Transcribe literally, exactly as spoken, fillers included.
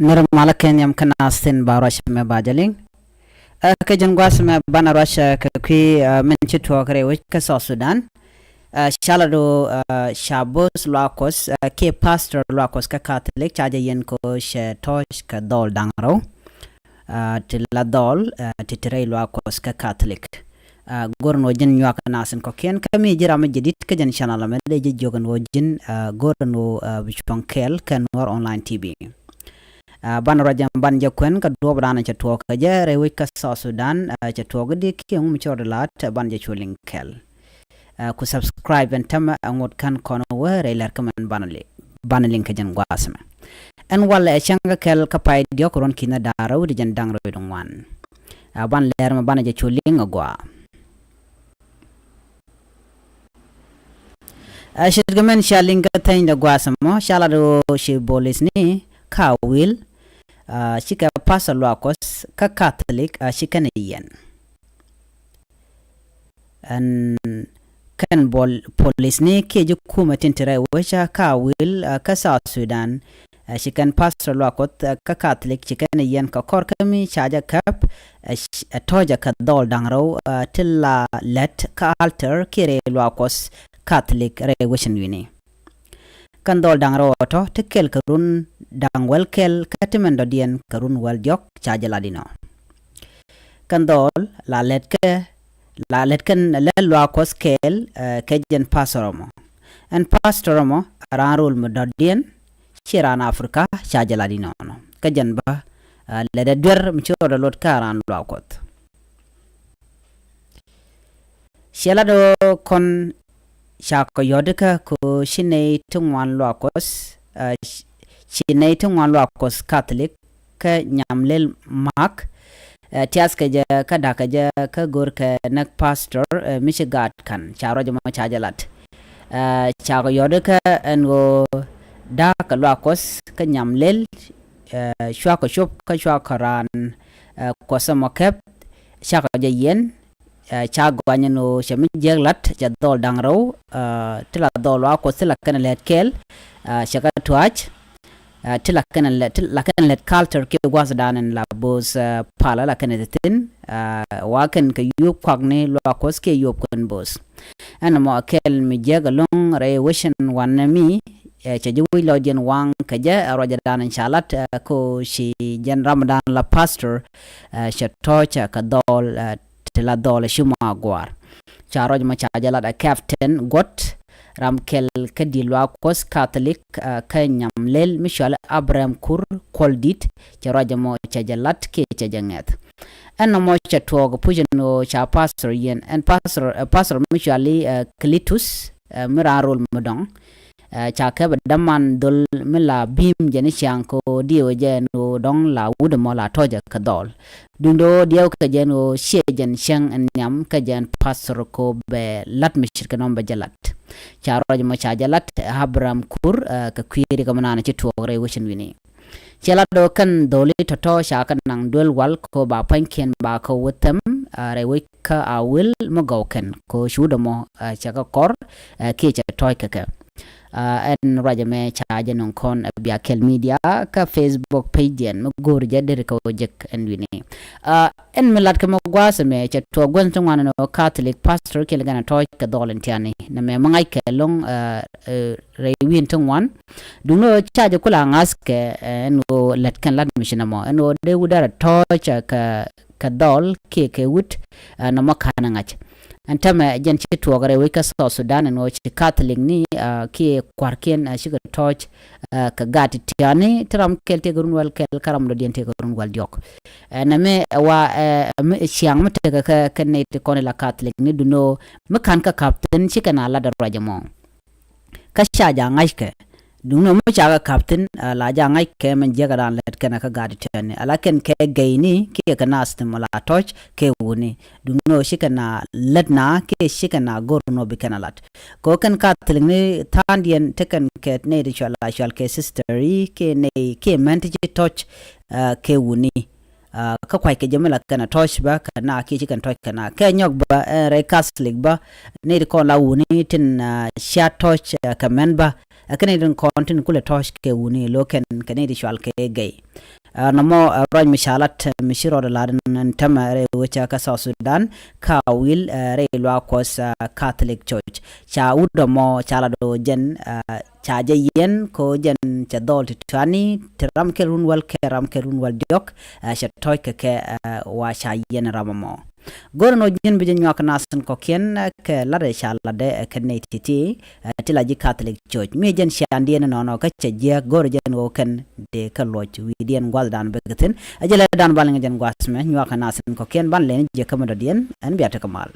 Nir malä kɛ nhiam kä naath thi̱n ba ruac mɛ ba jɛ liŋ. Ɛ, kä jɛn gua̱a̱th mɛ banɛ ruac, ɛ, kɛ kui̱, ɛ, min ci tuɔɔk rɛy wec kä South Sudan. Ɛ, ca lat ɣöö, ɛ, ca bo̱o̱th luaak Kuɔth, ɛ, kiɛ pastor luaak Kuɔth kä Catholic ca jɛ yɛn kɛ ɣöö cɛ tɔ̱ɔ̱c kɛ dhɔl da̱ŋ rɛw. Ɛ, ti la dhɔl, ɛ, ti te rɛy luaak Kuɔth kä Catholic. Ɛ, go̱r ɛn ɣöö ji̱n nyuak naath thi̱n kɔ̱kiɛn kä mi ji̱ ram mi jadid kä jɛn channel ɛmɛ dee ji̱ jiök ɛn ɣöö ji̱n, ɛ, go̱r ɛn ɣöö, ɛ, bi cuɔ̱ŋ kɛɛl kä Nuer Online T V. Ɛ, banɛ ruac ɛn banɛ jɛ kuɛn kä duɔ̱ɔ̱p danɔ cɛ tuɔɔk kɛ jɛ rɛy wec kä South Sudan, ɛ, cɛ tuɔɔk i̱di kiɛ ŋu mi ci rɔɔdɛ la̱t, ɛ, banɛ jɛ cu liŋ kɛɛl. Ɛ, ku subscribe ɛn täämɛ, ɛ, ŋot kän kɔn wee rɛy lɛr kä mɛn banɛ li-, banɛ liŋ kɛ jɛn gua̱a̱th mɛ. Ɛn walɛ ɛ cäŋ kä kɛl kä pay diɔ̱k ruɔ̱n ki̱n da̱ŋ rɛw ti jɛn da̱ŋ rɛw ti ŋuan. Ɛ, banɛ lɛr mɛ banɛ jɛ cu liŋ ɛ gɔaa. Ɛ, ce̱tkɛ mɛn ca liŋ kä theny dɛ gua̱a̱th ɛmɔ, ca lat ɣöö ci bolisni kä Awil, ɛ, cikɛ pastor luaak Kuɔth kä Catholic, ɛ, ci kɛn yɛn. Ɛn kɛn bol-, polisni kiɛ ji̱ kumɛ tin te rɛy wec kä Awil, ɛ, kä South Sudan, ɛ, ci kɛn pastor luaak Kuɔth, ɛ, kä Catholic ci kɛn yɛn kɛ kɔr kä mi ca jɛ käp, ɛ, c-, ɛ, tɔ̱ɔ̱cɛ kɛ dhɔl da̱ŋ rɛw, ɛ, ti la lät kä altar kiɛ rɛy luaak Kuɔth Catholic rɛy wec ɛn wi̱ni. Kɛn dhɔl da̱ŋ rɛw ɔ tɔ̱ ti kɛl kɛ run da̱ŋ wäl kɛl kä ti mɛn dɔ̱diɛn kɛ run wäl diɔ̱k ca jɛ lat inɔ. Kɛn dhɔl la lät kɛ, la lät kɛn lät luaak Kuɔth kɛɛl, ɛ, kɛ jɛn pastor ɛmɔ. Ɛn pastor ɛmɔ ɛ raan rol mi dɔ̱diɛn, ci raan Africa ca jɛ lat inɔnɔ. Kä jɛn bä, ɛ, lät ɛ duer mi ci rɔɔdɛ lot kä raan luaak Kuɔth. Cɛ lat ɣöö kɔn ca kɔ yɔ̱t kä kɛ ɣöö ci nɛy ti ŋuan luaak Kuɔth, ɛ, ci, ci nɛy ti ŋuan luaak Kuɔth Catholic kä Nyamlel Mak, ɛ, tiath kɛ jɛ kä da̱k kɛ jɛ kä go̱r kɛ näk pastor, ɛ, mi ci gaat ka̱n ca ruac ɛmɔ ca jɛ lat. Ɛ, ca kɔ yɔ̱t kä ɛn ɣöö da̱k kɛ luaak Kuɔth kä Nyamlel, ɛ, cua kɔ cop kä cua kɔ raan, ɛ, Kuɔth ɛmɔ kɛp, ca kɔ jɛ yɛn, ɛ, ca gɔany ɛn ɣöö cɛ mi jiäk lat cɛ dhɔl da̱ŋ rɛw, ɛ, ti la dhɔl luaak Kuɔth ti la kɛn lät kɛɛl, ɛ, cɛ kɛ tua̱a̱c, ɛ, ti la kɛn lät, ti la kɛn lät culture kiɛ gua̱thdan ɛn la bo̱o̱th, ɛ, palä la kɛn ɛ thi̱n, ɛ, wa kɛn kɛ yuɔp kuakni luaak Kuɔth kiɛ yuɔp kɛn bo̱o̱th. Ɛn ɛmɔ kɛl mi jiäk ɛlɔ̱ŋ rɛy wec ɛn wanɛ mi, ɛ, cɛ ji̱ wec lɔcdiɛn waŋ kɛ jɛ, ɛ, ruacdan ɛn ca lat, ɛ, kɛ ɣöö ci jɛn ramdan la pastor, ɛ, cɛ tɔ̱ɔ̱cɛ kɛ dhɔl, ɛ, ti la dhɔl ɛ ci mɔ a gua̱a̱r. Ca ruac mɔ ca jɛ lat ɛ Captain Guɔt, ram kɛl kä di̱t luaak Kuɔth Catholic, ɛ, kä Nyamlel mi cɔal Abraham Kur Kuɔl Di̱t, cɛ ruac mɔ cɛ jɛ lat kiɛ cɛ jɛ ŋɛth. Ɛn nɔmɔ cɛ tuɔɔk puc ɛn ɣöö ca pastor yɛn, ɛn pastor, ɛ, pastor mi cɔal i̱, ɛ, Cletus, ɛ, mi raan rol mi dɔ̱ŋ. Ɛ, ca kɛpɛ däman dhol mi la bi̱i̱m jɛn i̱ ciaŋ kɛ ɣöö diɛw jɛ ɛn ɣöö dɔ̱ŋ la wut ɛmɔ la tɔ̱ɔ̱cɛ kɛ dhɔl. Duundɛ ɣöö diɛw kɛ jɛ ɛn ɣöö ciɛ jɛn cäŋ ɛn nhiam kä jɛn pastor kɛ ɣöö bɛ la̱t mi ce̱tkɛ nɔmɔ bɛ jɛ la̱t. Ca ruac ɛmɔ ca jɛ la̱t, ɛ, Abraham Kur, ɛ, kɛ kui̱ ri kɛ mi naan ci tuɔɔk rɛy wec ɛn wi̱ni. Cɛ la do̱ kɛn dholi tɔ̱tɔ̱ ca kɛ naŋ duel wal kɛ ɣöö ba pua̱nykiɛn ba kɛ wä thɛm, ɛ, rɛy wec kä Awil mi gɔw kɛn kɛ ɣöö ci wut ɛmɔ, ɛ, cɛ kɛ kɔr, ɛ, kiɛ cɛ tɔ̱ɔ̱c kɛ kɛ. Ɛ, ɛn ruac ɛmɛ ca jɛ nɔŋ kɔn, ɛ, bia kɛl media kä Facebook page diɛn mi go̱o̱r jɛ deri kɛ ɣöö jek ɛn wi̱ni. Ɛ, ɛn mi lat kɛ mɛ gua̱a̱th ɛmɛ cɛ tuɔɔk gua̱th ti ŋuan ɛn ɣöö Catholic pastor kiɛ lɛ kɛn ɛ tɔ̱ɔ̱c kɛ dhɔl ɛn tiani. Nɛmɛ mi ŋa̱c kɛ ɛlɔ̱ŋ, ɛ, ɛ, rɛy wi̱i̱n ti ŋuan. Duundɛ ɣöö ca jɛ kula ŋa̱th kɛ, ɛ, ɛn ɣöö lät kɛn lat mi ci nɔmɔ. Ɛn ɣöö dee wut dɛrɛ tɔ̱ɔ̱c, ɛ, kɛ, kɛ dhɔl kiɛ kɛ wut, ɛ, nɔmɔ ka̱n ɛ ŋa̱c. Ɛn täämɛ jɛn ci tuɔɔk rɛy wec kä South Sudan ɛn ɣöö ci Catholic ni, ɛ, kiɛ kua̱rkiɛn, ɛ, cikɛ tɔ̱ɔ̱c, ɛ, kɛ gaat ti tiani ti ram kɛl tëëkɛ run wäl kɛl kä ram dɔ̱diɛn tëëkɛ run wäl diɔ̱k. Ɛ, nɛmɛ ɛ wa, ɛ, mi ciaŋ mi tekɛ kɛ, kɛ nɛy ti kɔn ila Catholic ni duundɛ ɣöö mi ka̱n kä ka̱p thi̱n cikɛ na lat ɛ ruac ɛmɔ. Kä ca jɛ ŋa̱ckɛ. Duundɛ mi ca kɛ ka̱p thi̱n, ɛ, la jɛ ŋa̱ckɛ min jiäkä dan lät kɛn kä gaat ti tiani. Ala kɛn kɛ gɛyni kiɛ kɛ naath ti mɔ la tɔ̱ɔ̱c kɛ wuni. Duundɛ ɣöö cikɛ na lät na kiɛ cikɛ na go̱r nɔ bi kɛn a lat. Kɛ ɣöö kɛn Catholic ni tha̱a̱ŋdiɛn te kɛn kɛ nɛy ti cɔal a cɔal kɛ sister i̱ kiɛ nɛy kiɛ män ti ci tɔ̱ɔ̱c, ɛ, kɛ wuni. Ɛ, kä kua̱ckɛ jɛ mi la kɛn a tɔ̱ɔ̱c bä kɛ na kiɛ ci kɛn tɔ̱ɔ̱c kɛ na. Kɛ nyɔk bä, ɛ, rɛy Catholic bä, nɛy ti kɔn la wuni tin, ɛ, cia tɔ̱ɔ̱c, ɛ, kɛ män bä, Ɛ kɛn i̱ din kɔn tin kulɛ tɔ̱ɔ̱c kɛ wuni lo̱ kɛn kɛn i̱ di cual kɛ gɛy. Ɛ nɔmɔ ɛ ruac mi ca lat mi ci rɔɔdɛ lat in tämɛ rɛy wecä kä South Sudan ka wil ɛ rɛy luaak Kuɔth ɛ Catholic Church. Ca wut ɛmɔ ca lat ɣöö jɛn ɛ ca jɛ yiɛn kɛ ɣöö jɛn cɛ dhɔl ti tuani ti ram kɛl run wäl kɛ ram kɛl run wäl diɔ̱k ɛ cɛ tɔ̱ɔ̱c kɛ kɛ ɛ wa ca yiɛn ram ɛmɔ. Go̱rɛ nɔ ji̱n bi jɛ nyuak nath tin kɔ̱kiɛn ɛ kɛ lat ɛ ca lat ɛ kɛ nɛy ti̱ti̱ ɛ ti la ji̱ Catholic Church mi ɛ jɛn ciandiɛn nɔnɔ kä cɛ jiääk go̱rɛ jɛn ɣöö kɛn dee kɛ luɔc wi̱i̱diɛn gua̱thdan bek thi̱n. Ɛ jɛ lɛ dan bal ŋɛ jɛn gua̱th mɛ nyuak nath tin kɔ̱kiɛn ban lɛn jɛ kä mi dɔ̱diɛn ɛn bia tekɛ mal.